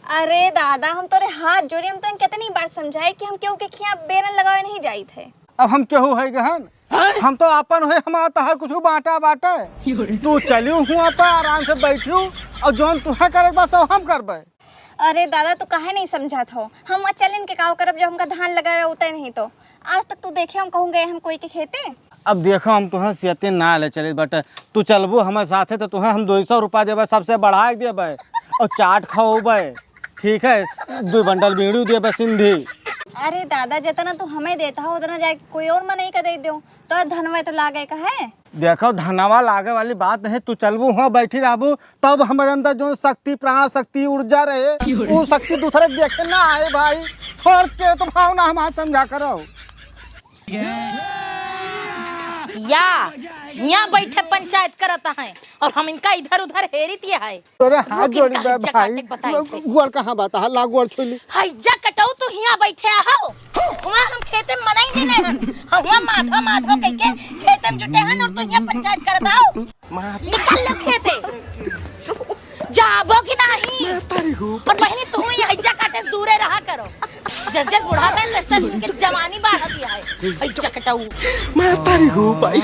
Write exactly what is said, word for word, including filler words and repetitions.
अरे दादा, हम तोरे हाथ जोड़ी, हम तोहन कितनी बार समझाए कि हम केहू के खिया बेरन लगावे नहीं जाइत है। अब हम केहू है गहन? हम तो आपन होए, हमारा तोहार कुछ बाटा बाटे। तू चलियो हुआ पर आराम से बैठियो और जौन तुहे करे के बा सब हम करबे। अरे दादा, तू काहे नहीं समझत हो? हम वहाँ चलिन के काव करब जब हमका धान लगावे उतरे नहीं तो। आज तक तू देखे हम कहूँ गए हम कोई के खेते? अब देखो, हम तुहे सियते ना ले चले बटे, तू चलबू हमारे साथे तो तुहे हम दो सौ रुपया देबे, सबसे बढ़ा के देबे और चाट खवाबे, ठीक है, दो बंडल बीड़ी देबे सिंधी। अरे दादा, जितना तू हमें देता हो उतना जाके कोई और मनई का दे दो, तो धनवा तो लागे का है। देखो, धनवा लागे वाली बात नहीं, तू चलबू, हाँ बैठी रहबू, तब हमारे अंदर जो शक्ति, प्राण शक्ति, ऊर्जा रहे, वो शक्ति दूसरे के देखे ना आए भाई। थोड़ के तो भावना हमार समझा करो। या, यहाँ बैठे पंचायत करत हैं और हम इनका इधर उधर हेरित ये है। तोरे हाथ जोड़ी बे भाई, गोड़ कहाँ बात है, ला गोड़ छुई ली। हैजा कटऊ, तू हियाँ बैठे हो, वहाँ हम खेते में मनई नहीं हन, हम वहाँ माधो माधो कह के खेते में जुटे हन और तू हियाँ पंचायत करत हो। निकल लो खेते, जाबो कि नहीं? और बहिनी, तू ही हैजा काटे से दूरे रहा करो। जस जस बुढ़ाता है तस तस इनके जवानी बाढ़त है। हैजा कटऊ। मैं तारी हूँ भाई।